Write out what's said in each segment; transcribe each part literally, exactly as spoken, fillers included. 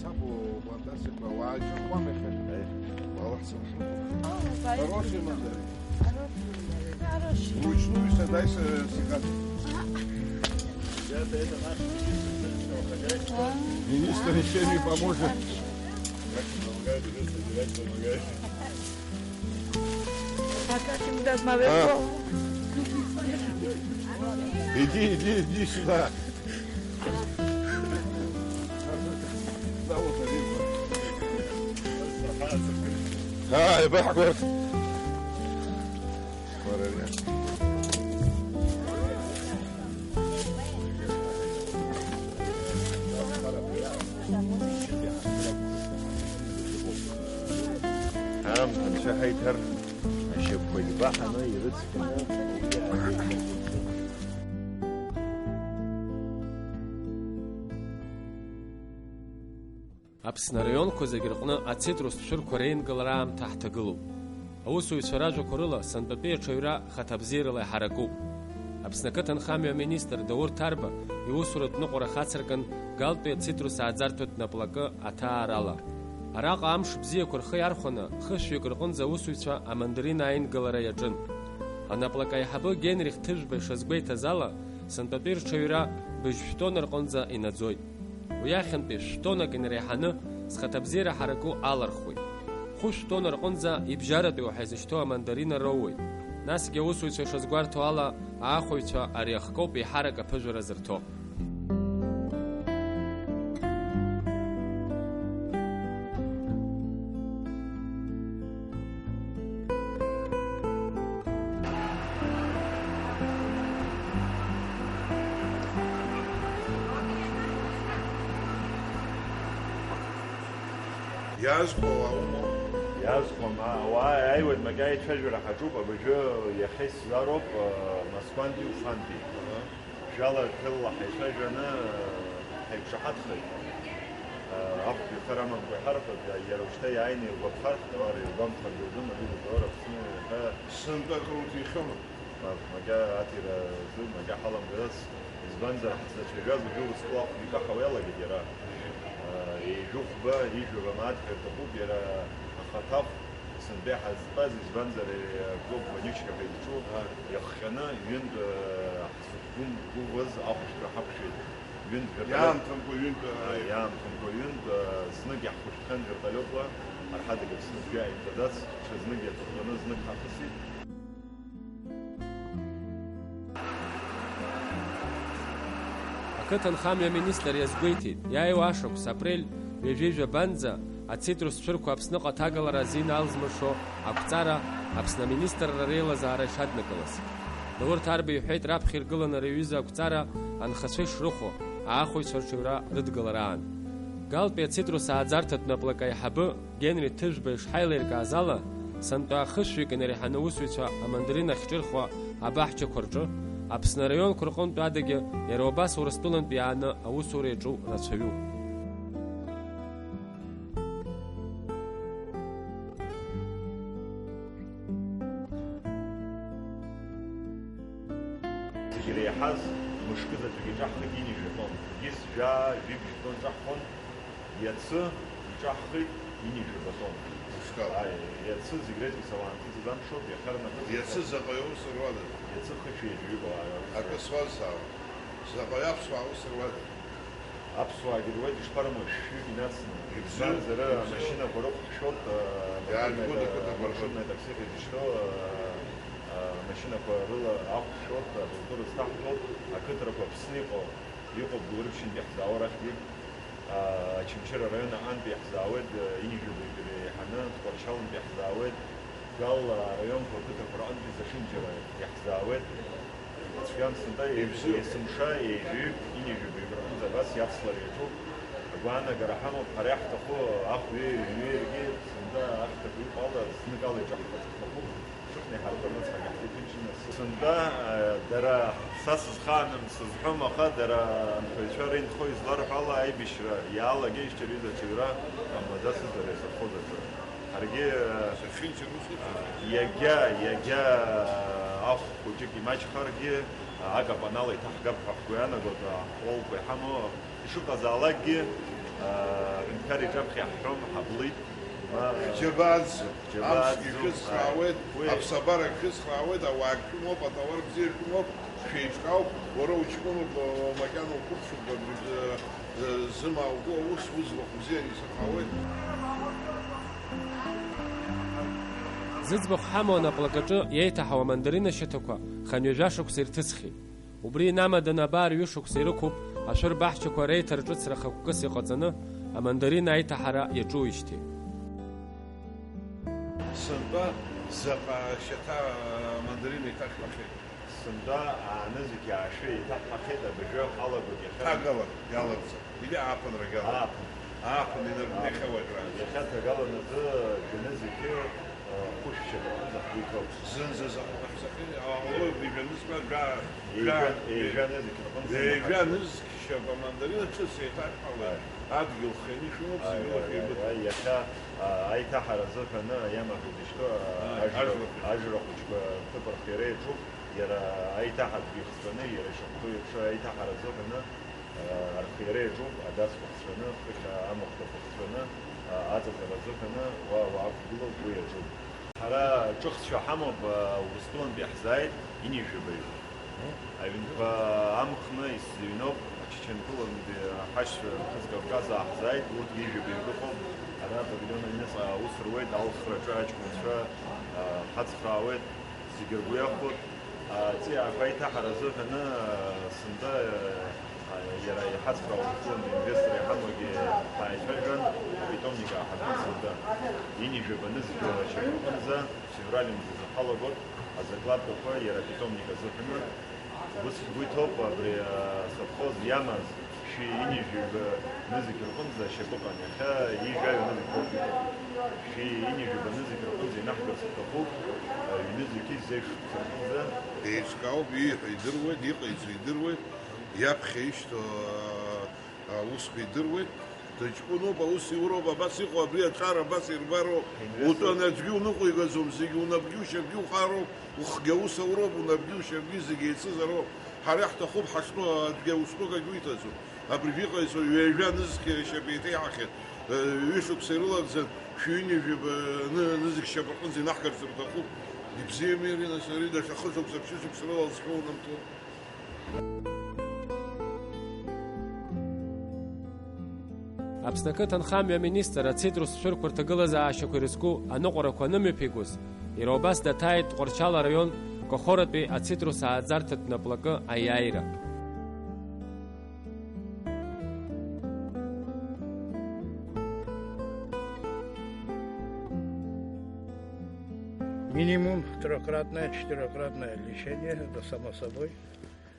Сабу плантациақәа уааџьаҟәуам иахьа. Уалаҳ сымшуп. Хороший мандарин. Хороший. Вручную всегда с-, сигат. Ребята, это наш министр сельского хозяйства. Министр ничем не поможет. Как помогает, идёт собирать, помогает. А как ему дать мою голову? Иди, иди, иди сюда. А, я бы говорю. Аамҭа анцәа ҳаиҭар, ашьапқәагь баҳаны ирыцқьаны. Аԥсны араионқәа зегьы рҟны ацитрустә шәырқәа реингалара аамҭа ҳҭагылоуп. Аусзуҩцәа ражәақәа рыла, сынтәатәи аҽаҩра хаҭабзиарала иҳаракуп. Аԥсны ақыҭанхамҩа аминистр Даур Ҭарба иусуратә ныҟәара хацыркын Галтәи ацитрус ааӡарҭатә наплакы аҭаарала. Араҟа амш бзиақәа рхы иархәаны, хышәҩык рҟынӡа аусзуҩцәа амандарина аингалара иаҿын. Анаплак аиҳабы Генрих Ҭыжәба ишазгәеиҭаз ала, сынтәатәи рҽаҩра быжь шәтонна рҟынӡа инаӡоит. Уи ахьынтәи шәтоннак инареиҳаны зхаҭабзиара ҳараку алархуеит. Хәышә тонна рҟынӡа ибжьаратәи уаҳа изышьҭоу амандарина роуеит. Насгьы аусзуҩцәа ишазгәарҭо ала, аахәаҩцәа ари ахкоуп еиҳарак аԥыжәара зырҭо. Иаазхәо ауаа умоу? Иаазхәом, а, ауаа иааиуеит, макьана аицәажәара ҳаҿуп, абыржәы иахьа исзароуп, а, Москвантәи Уфантәи. Аҳа. Жәала-ҭелла ҳаицәажәаны, а, ҳаиқәшаҳаҭхеит. А, ахәшә ихар амамкәа иҳарҳәоит, а, иара ушьҭа иааины иргәаԥхар, ҳтәауар иргәамԥхар, дылдым, абри дылдыр Аԥсны ҳәа. Сынтәа акруҭихьоума? Мап, макьа аҭира зу, макьа ҳаламгацт, избанзар, ҳзацәажәаз уажәы урысҟәлахә икаҳауа иалагеит иара. Еижәыхәба, ижәҩа мааҭ ҳәа иҭахуп, иара ахаҭахә сынтәа иҳазтәаз, избанзар, клуб Вонючка ҳәа изҿу, иахҟьаны ҩынтә ҳзықәгәыӷуаз ахәышәтәра ҳақәшәеит. Ҩынтә вертолиот. Иаамҭамкәа ҩынтә, а, иаамҭамкәа ҩынтә, а, знык иаҳхәышәтәхьан вертолиотла, арҳадагь Аԥсны бжьы ааимгаӡац, ҽазнык иаҵыхәтәаны знык ҳахысит. Ақыҭанхамҩа аминистр иазгәеиҭеит, иааиуа ашықәс, апрель ҩажәи жәабанӡа, ацитрус цәырқәа Аԥсныҟа аҭагалара азин алзмыршо ақәҵара Аԥсны аминистрра реилазаара ишаднакылаз. Даур Ҭарба иҳәеит, раԥхьа иргыланы ари аҩыза ақәҵара анхацәа ишрыхәо, аахәаҩцәа рҽаҩра рыдгалараан. Галтәи ацитрус ааӡарҭатә наплак аиҳабы Генри Ҭыжәба ишҳаилеиркааз ала, сынтәа хышәҩык инареиҳаны аусзуҩцәа амандарин ахьҿырхуа абаҳчақәа рҿы, Аԥсны араионқәа рҟынтә адагьы, иара убас Урыстәылантә иааны аусура иаҿу рацәаҩуп. Зегь иреиҳаз мышкы заҵәык иҿаҳхит ҩынҩажәа тонн. Егьыс жәаа, жәибжь тонн ҿаҳхон, иацы иҿаҳхит ҩынҩажәа тонн. Ушьҭа. Аи, иацы зегь реизгьы сауаанҭыҵыз амшоуп, иахьа рнапы. Иацы заҟаҩы аус руада? Иацы хышәи жәаҩык ауаа. Акы суазҵаауа, заҟаҩы аԥсуаа аус руада? Аԥсуаагьы руеит, ишԥарымоу, шәҩык инацны. Ибзиоуп, избанзар, ибзиоуп. Амашьынақәа рықәҳшәоит, а, иааргоит ақыҭақәа рҿы. Маршрутный атакси ҳәа изышьҭоу, а, а, амашьынақәа рыла ахәшәшәоит, акультура зҭаҳҵоит, ақыҭарақәа Аԥсны иҟоу, иҟоуп Гәылрыԥшьынтәи иаҳзаауа арахьгьы, а, Очамчыра араион аҟынтәи иаҳзаауеит, а, ҩынҩажәа баҩ дара еиҳаны, Тҟәарчалнтәи иаҳзаауеит, Гал араионқәа ақыҭақәа рҟынтәи зашымчара иаҳзаауеит. Ицәгьам сынтәа, ибзиоуп. Есымша, ҩажәаҩык, ҩынҩажәа баҩык рҟынӡа абас иацлар иаҿуп. Агәаанагара ҳамоуп, ҳара иаҳҭаху ахәҩеи ҩынҩеи ргьы сынтәа ахьҭақәа иҟоу ала зныкала иҿаҳхырц ҳҭахуп. Ҽыхәны иҳарбаны ацҳагьы ҳзеиҭынчны. Сынтәа, э, дара са сызхааным сызҳәом, аха дара анхаҩцәа рынхо изларҳәо ала аибашьра иалагеижьҭеи рҩыза аҽаҩра ҟамлаӡацызт дара изырхоз аҿы. Ҳаргьы, э, иагьа, иагьа, э, ахә хәыҷык имаҷхаргьы, э, акапанала иҭаҳгап ҳәа ҳгәы иаанагоит, э, ҳҟәолқәа иҳамоу, ишыҟазаалакгьы, Аҳәынҭқар иҿаԥхьа иаҳҳәон, ҳаблит. Ма Џьабаа аӡӡом. Џьабаа амшгьы аӡӡом. Шәыцхраауеит, уи аԥсабарагь шәыцхраауеит, ауаагь шәымоуп, атауар бзиа шәымоуп, шәеиҿкаауп, уара уҷкәынуп, макьана уқәыԥшуп, абри, э, э, зымаа уку аус уӡбахә бзианы исырҳауеит. Зыӡбахә ҳамоу анаплакаҿы иеиҭаҳау амандарина шьаҭақәа хынҩажәа шықәса ирҭысхьеит. Убри инамаданы абар ҩышықәса ирықәуп ашәыр баҳчақәа реиҭарҿыцра хықәкыс иҟаҵаны амандарина аиҭаҳара иаҿуижьҭеи. Сынтәа заҟа шьаҭа амандарина иҭашәахьеит? Сынтәа аанызқь аашәы еиҭаҳҳахьеит, абыржәы ҳалагоит иахьа. Ҭагалан иалагӡам, или ааԥынрагь алан? Ааԥын. Ааԥын инаркны иахьа уажәраанӡа. Иахьа ҭагалан азы жәанызқьы Хәышәшьа рҟынӡа ҳгәы иҭоуп. Зынӡа заҟа ҳаԥсахьеи, ҟалои абри жәанызқьшәа жәа-, жәа-, Ҩажәа, ҩажәа нызқь рҟынӡа ҩажәа иаҳаԥсахьеит. Нызқьшьа амандарина ҿыц еиҭашәҳауеит, адгьыл хианы ишәымоуп, зегьы уахь еибыҭоуп. Иахьа, а, аиҭаҳара азыҳәаны иамаҳәеит ишьҭоу, а, Ааи, ажра, ажра хәыҷқәа. Ажра хәыҷқәа рҭыԥ архиара иаҿуп, иара аиҭаҳатәгьы ихҵәаны, иара ишахәҭоу еиԥш аиҭаҳара азыҳәаны, Архиара иаҿуп, адацқәа хҵәаны, хыхь амахәҭақәа хҵәаны, аҵаҵара азыҳәаны уа уаақәгылоуп, уи иаҿуп. Ҳара ҿыхцәа ҳамоуп, Урыстәылантәи иаҳзааит ҩынҩажәаба ҩы. Аҩнқәа амхны исзыҩноуп, Ачачанкылантәи ҳашьцәа Нхыҵ Кавказ ааҳзааит, урҭ ҩажәаба ҩык ыҟоуп. Ара апавилион аҩныҵҟа аус руеит, алхраҿы аҷкәынцәа ҳацхраауеит. Зегьы ргәы иахәоит, а, аҵиаақәа аиҭаҳара азыҳәаны, а, сынтәа, а, иара иҳацхраауа, инвестор иҳамоугьы ҳааицәажәан, апитомник ааҳаркын сынтәа. Ҩынҩажәаба нызқь ашьапаҟынӡа, февраль мзазы ҳалагоит, азакладкақәа иара апитомник азыҳәаны. Убыс ҳгәы иҭоуп абри, а, асовхоз иамаз. Шәи ҩынҩажәаба нызқь рҟынӡа ашьапы ыҟан, иахьа ҩажәа нызқь роуп иҟоу. Шәи ҩынҩажәаба нызқь рҟынӡа инаҳгарц ҳҭахуп, ҩ-нызқьи зеижә шықәса рҟынӡа. Еиҿкаауп, ииҳәо идыруеит, иҟаиҵо идыруеит, иаԥхьа ишьҭоу, а, аусқәа идыруеит. Дыҷкәыноуп, аус иуроуп, абас иҟоу, абри аҿар абас ирбароуп. Ҳинвестор. Утәаны аӡәгьы уныҟәигаӡом, зегьы унапгьы ушьапгьы ухароуп, ухгьы аус ауроуп, унапгьы ушьапгьы зегьы еицызароуп. Ҳара иаҳҭахуп ҳаштәоу аӡәгьы аусқәак агьуиҭаӡом. Абри иҟаиҵо ҩажәа нызқьи ашьапы еиҭеиҳахьеит. Ҩышықәса ирылагӡан, шәи ҩынҩажәи нызқь шьапаҟынӡа инаҳгарц рҭахуп. Ибзиами ари, нас, ари даҽа хышықәса, ԥшьышықәса рыла зшәоунамҭоу. Аԥсны ақыҭанхамҩа аминистр ацитрус шәырқәа рҭагылазаашьақәа ирызку аныҟәарақәа анымҩаԥигоз, иара убас даҭааит Тҟәарчал араион Кахоратәи ацитрус ааӡарҭатә наплакы аиааира. Минимум трёхкратное, четырёхкратное лечение, это само собой.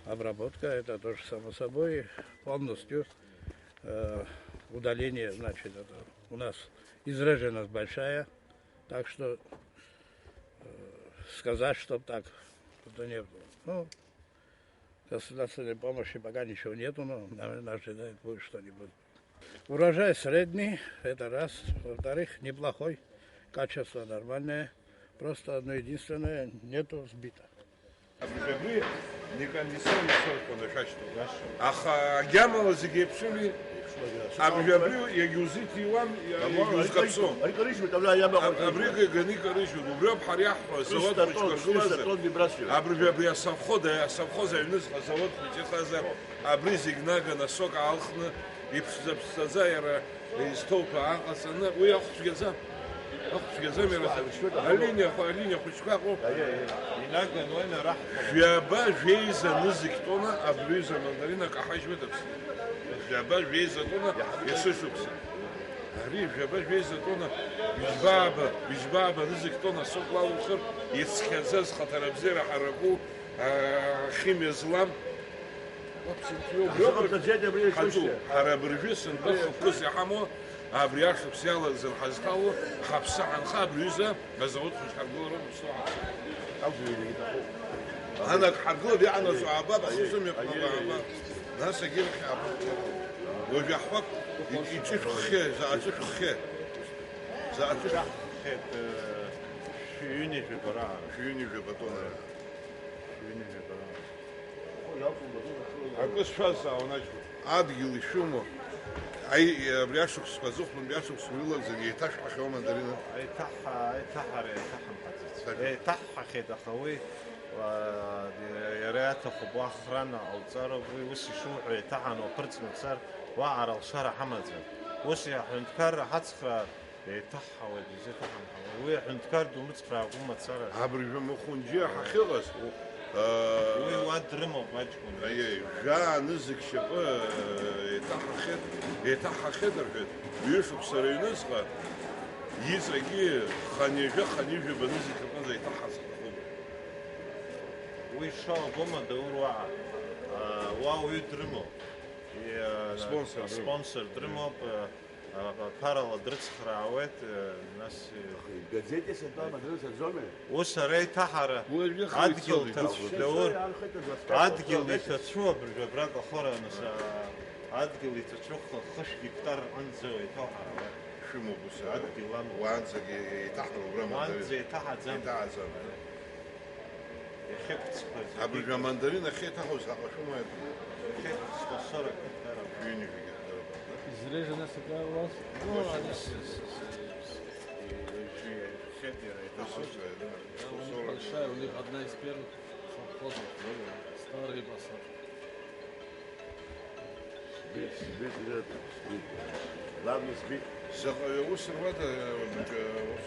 Обработка, это тоже само собой. Полностью, э, удаление, значит, это у нас изрыженность большая. Так что, э, сказать, чтоб так, это нет. Ну, государственной помощи пока ничего нету, но, наверное, ожидает, будет что-нибудь. Урожай средний, это раз. Во-вторых, неплохой, качество нормальное. Просто одно единственное, нету сбыта. Абри, абри некондиционный сорт ҳәа шәашьҭоуп. Аха агьамала зегь еиԥшыми? Абри, абри иагьузиҭиуам, иагьузкаԥсом. Абри ганы икарыжьуеит. Убриоуп ҳара иаҳҳәо, азауад хәыҷқәа ргылазар. Абри, абри асовхоз, асовхоз аҩныҵҟа азауад хәыҷы ыҟазар, абри зегь наганы асок аалхны, иԥшӡа-ԥшӡаӡа иара изҭоуқәа ааҟаҵаны, уи ахә цәгьаӡам. Ахә цәгьаӡам иара. Алиниа хә-, алиниа хәыҷқәа ыҟоуп. Инаган уа инараҳҭап. Жәаба жәеиза нызқь тонна абри ҩыза мандарина каҳажьуеит Аԥсны. Жәаба жәеиза тонна есышықәса. Ари жәаба жәеиза тонна, ҩыџьбааба, ҩыџьбааба нызқь тонна асок лалухыр, ицқьаӡаз, хыҭара бзиара ҳараку, а, химиа злам. Ҳара абыржәы сынтәа хықәкыс иҳамоу, абри ашықәс иалагӡаны ҳазҭало, ҳаԥсы ҳанха абри аҩыза азауд хәыҷ ҳаргылароуп, аԥсуаа ҳаԥсы. Анагь ҳаргылап, иаҟанаҵо аабап, ахысымҩаԥгатәқәа аабап. Нас егьырахь аабап. Уажә иаҳҳәап, иҿышәххьеи, заҟа ҿышәххьеи. Заҟа ҿышәххьеи. Ҿаҳххьеит, э, шәи ҩынҩажәаба раан. Шәи ҩынҩажәаба тонна. Шәи ҩынҩажәаба раан. Акы сшәазҵаауан аҷкәын. Адгьыл ишәымоу, Аи, абри ашықәсқәа, зыхәбантәи ашықәсқәа ирылаӡаны еиҭашәҳахьоу амандарина? Аиҭаҳҳа-, аиҭаҳара еиҭаҳамҳаӡац. Сажәа. Еиҭаҳҳахьеит, аха уи, уа, иара иаҭахуп, уа охрана ҟауҵароуп, уи ус ишуҳәо еиҭаҳан уаԥырҵны уцар, уаҟа ара алшара ҳамаӡам. Ус аҳәынҭқарра ҳацхраар, еиҭаҳҳауеит, изеиҭаҳамҳауеит. Уи аҳәынҭқар думыцхраар, умацара. Абыржәы Махәынџьиа ҳахьыҟаз, Уи уа дрымоуп аҷкәын. Аиеи, жәаа нызқь шьапы, еиҭаҳахьеит, еиҭаҳахьеит рҳәеит. Ҩышықәса рыҩныҵҟа иҵегьы хынҩажәа, хынҩажәаба нызқь аҟынӡа еиҭаҳҳарц ҳҭахуп. Уи шоу абома, Даур, уаҟа? А, уа уаҩы дрымоуп. И, а, Спонсор дрымоуп. Спонсор дрымоуп, а, а, ԥарала дрыцхраауеит, а, нас, э, Аха игазети сынтәа амадрыца аӡоми? Ус ара иҭаҳара Уажәы адгьыл хыцәцоит, ҭацә-, ихыцәцоит. Даур, Уажәы археит адгьыл аӡәы иҭацәу абыржәы абраҟа ахора аныс-, а, адгьыл иҭацәу хы-, хышә гектар рҟынӡа еиҭоуҳарауеит. Шәымоуп ус, а? Адгьыл амоуп. Уаанӡагьы еиҭаҳара убра Уаанӡа амадрыца. Еиҭаҳаӡам. Еиҭаҳаӡам, а? Иахьықәҵқәаз. Абыржәы амандарин ахьеиҭаҳауз заҟа шәымои? Иахьықәҵқәа сорок гектар. Ҩынҩажәа гектар. Изрежено всегда у вас? Ну, они с-, с-, с-, с-, Высокая, да. Да, у них большая, у них одна из первых совхозов, старые посадки. Сбит, сбит, ребята, сбит. Главное, сбит. Заҟаҩы аус руада, э, вот, э, ус,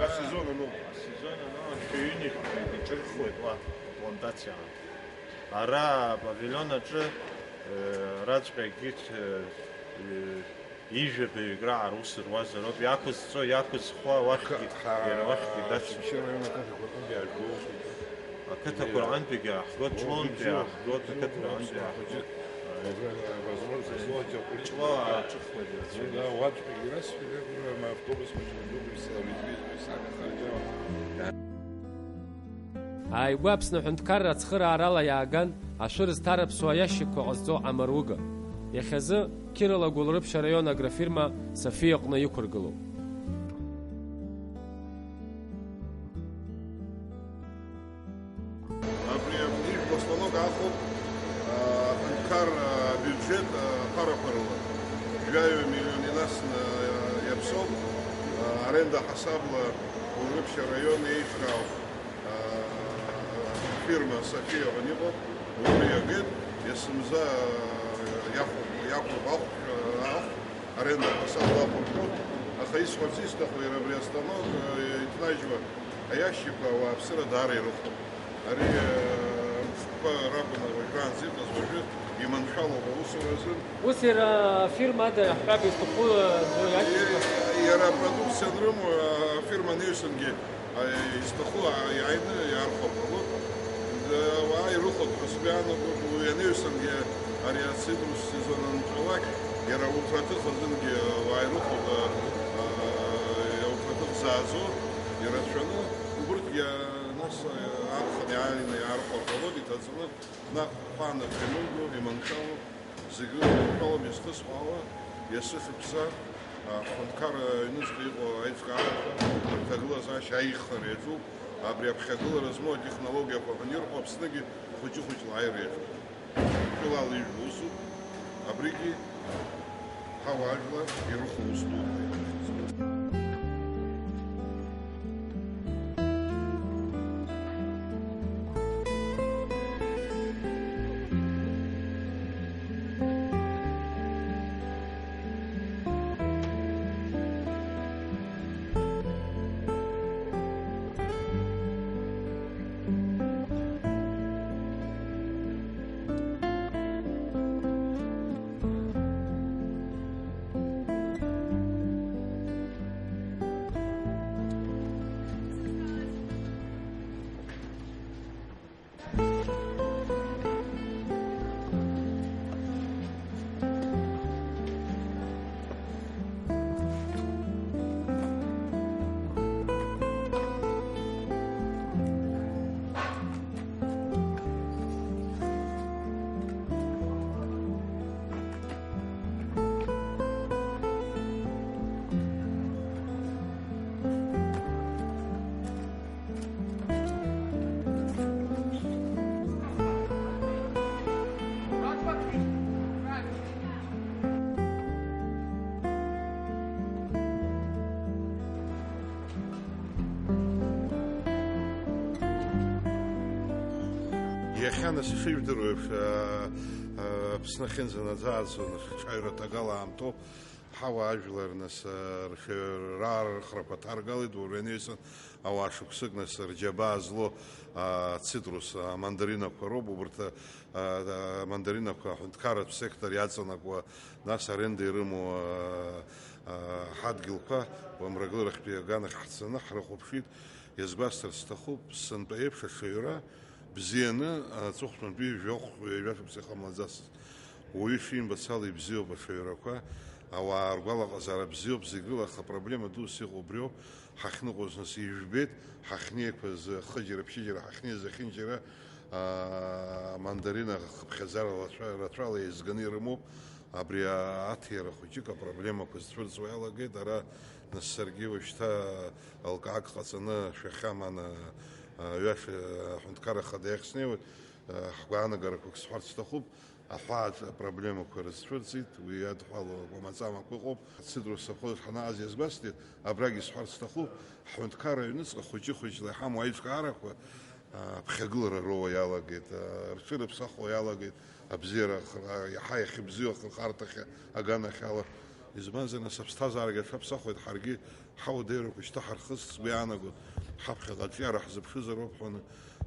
асезон ануп? Асезон ануп, анцәа иҩнышәқәа иҿырхуеит уа, аплантациа. Ара апавилион аҿы, э, араҵәҟьагьы, э, э, ижәабаҩык раҟара аус руазароуп, иақәызҵо, иақәызхуа, уахьгьы Ҳа-, ҳа-, иара уахьгьы дацуп. Шәшьыра аҩны ақыҭақәа рҟынтәи иаажәгоу. Ақыҭақәа рҟынтәигьы ааҳгоит, Ҷлоунтәи ааҳгоит, ақыҭақәа рҟынтәи ааҳгоит. Ҷлоу ааҿыхуеит ирацәаҩны. Ааигәа Аԥсны аҳәынҭқарра ацхыраарала иааган ашәыр зҭарыԥсуа аиашьыкьқәа ҟазҵо амаруга. Иахьазы Қьыралагәылрыԥшь араион агрофирма Софиаҟны иқәыргылоуп. Абри ижәлар станок аахәоуп, а, аҳәынҭқар, а, абиуџьет, а, аԥарақәа рыла. Жәаҩа миллион инасны, а, иаԥсоуп. А, аренда ҳасабла Гәылрыԥшь араион еиҿкаауп. А, фирма София ҳәа иҟоуп, убри иагеит, есымза, а, иахәоуп, иақәуп ахә, а, ахә. Аренда ҳасабла ақәыршәуп, аха исҳәарц исҭаху, иара абри астанок, э, иҭнажьуа аиашьыкьқәа ауааԥсыра даара ирыхәоит. Ари, э, амшқәа ракәын уажәраанӡа иҟаз, уажәы иманшәалоуп аусура азын. Ус иара афирма ада иаҳҳәап, изҭаху, э, аӡәы иашьыкьқәа. Иара апродукциа анрымоу, афирма анаҩсангьы изҭаху иааины иаархәап. Ауаа ирыхәап ҳәа сгәы иаанагоит, уи анаҩсангьы ари ацитрус сезон анҵәалак, иара ауҭраҭых азынгьы ауаа ирыхәап, а, а, ауҭраҭых зааӡо ирацәаны, убырҭ иа-, нас, а, аархын иааины иаархәап, иҭаҵаны, наҟ ԥаанак имырго, иманшәало. Зегь рыдыркылом, иазхысуа ала, иацы шықәса, а, аҳәынҭқарра аҩныҵҟа иҟоу аиҿкаарақәа, рҭагылазаашьа аиххара иаҿуп. Абри аԥхьагылара змоу атехнологиақәа ҳәа ирҳәо Аԥсныгьы хәыҷы-хәыҷла аира иаҿуп. Шәылала ижәло усуп. Абригьы ҳауаажәлар ирыхәо ус дук. Иахьа нас ишыжәдыруа еиԥш, а, а, Аԥсны ахьынӡанаӡааӡо, нас, ҽаҩра ҭагала аамҭоуп. Ҳауаажәлар, нас, а, ршәаҩра рхрақәа ҭаргалеит, уажә ианаҩсан ауаа шықәсык, нас, рџьабаа злоу, а, ацитрус, а, мандаринақәа роуп, убарҭ, а, а, мандаринақәа аҳәынҭқарратә сектор иаҵанакуа, нас, аренда ирымоу, а, а, ҳадгьылқәа, уа мрагыларахьтәи аганахь ҳцаны ҳрыхәаԥшит. Иазгәасҭарц сҭахуп, сынтәа еиԥш аҽаҩра бзианы, аҵыхәтәантәи жәохә, ҩажәа шықәса иҟамлаӡацызт. Уаҩы ишимбац ала ибзиоуп аҽаҩрақәа, ауаа ргәалаҟазаара бзиоуп, зегь рыла, аха апроблема дус иҟоу убриоуп, ҳахьныҟәоз нас ижәбеит, ҳахьнеиқәаз хыџьара, ԥшьыџьара, ҳахьнеиз зехьынџьара, аа, амандарина хыԥхьаӡара рацәа-, рацәала еизганы ирымоуп. Абри аҭира хәыҷык апроблемақәа зцәырҵуа иалагеит. Ара, нас, саргьы уажәшьҭа алкаак ҟаҵаны шәахьа, мана, а, ҩаша аҳәынҭқарра ахада иахь снеиуеит. А, ҳгәаанагарақәак сҳәарц сҭахуп. Аҳәаа апроблемақәа рызцәырҵит, уи иадҳәалоу акәамаҵамақәа ыҟоуп. Ацитрус совхоз ҳанааз иазгәасҭеит, абрагь исҳәарц сҭахуп, ҳҳәынҭқарра аҩныҵҟа хәыҷы-хәыҷла иҳамоу аиҿкаарақәа, а, ԥхьагылара роуа иалагеит, а, рҽырыԥсахуа иалагеит, абзиара ахра-, иаҳа иахьыбзиоу ахырхарҭахь аганахь ала. Избанзар, нас, аԥсҭазаарагьы аҽаԥсахуеит, ҳаргьы ҳауадаҩрақәа шьҭа ҳархыст, сгәы иаанагоит, ҳаԥхьаҟа аҿиара ҳзыԥшызароуп ҳәа,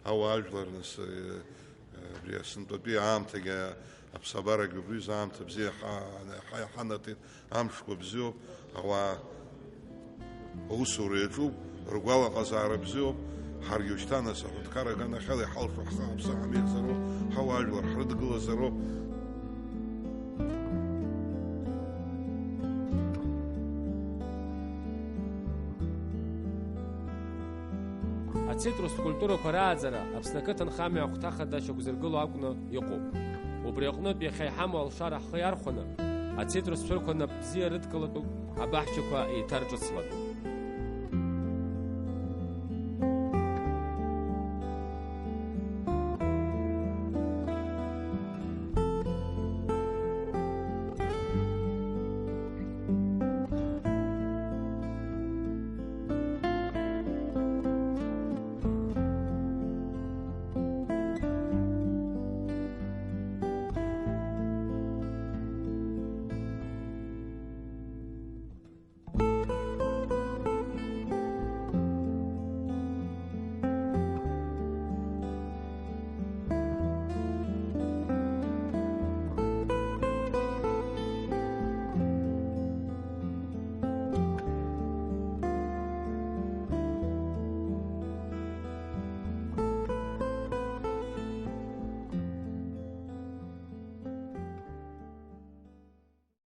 ауаажәлар, нас, э, э, абри асынтәатәи аамҭагьы, аԥсабарагьы убри изы аамҭа бзиа ҳа-, ҳа-, ҳанаҭеит, амшқәа бзиоуп, ауаа аусура иаҿуп, ргәалаҟазаара бзиоуп, ҳаргьы ушьҭа, нас, аҳәынҭқар аганахьала иҳалшо ҳхы ҳаԥсы ҳамеигӡароуп, ҳауаажәлар ҳрыдгылазароуп. Ацитрустә культурақәа рааӡара Аԥсны ақыҭанхамҩа ахәҭа хада шьақәзыргыло акәны иҟоуп. Убри аҟнытә, иахьа иҳамоу алшара ҳхы иархәаны, ацитрус цәырқәа нап бзиа рыдкылатәуп, абаҳчақәа еиҭарҿыцлатәуп.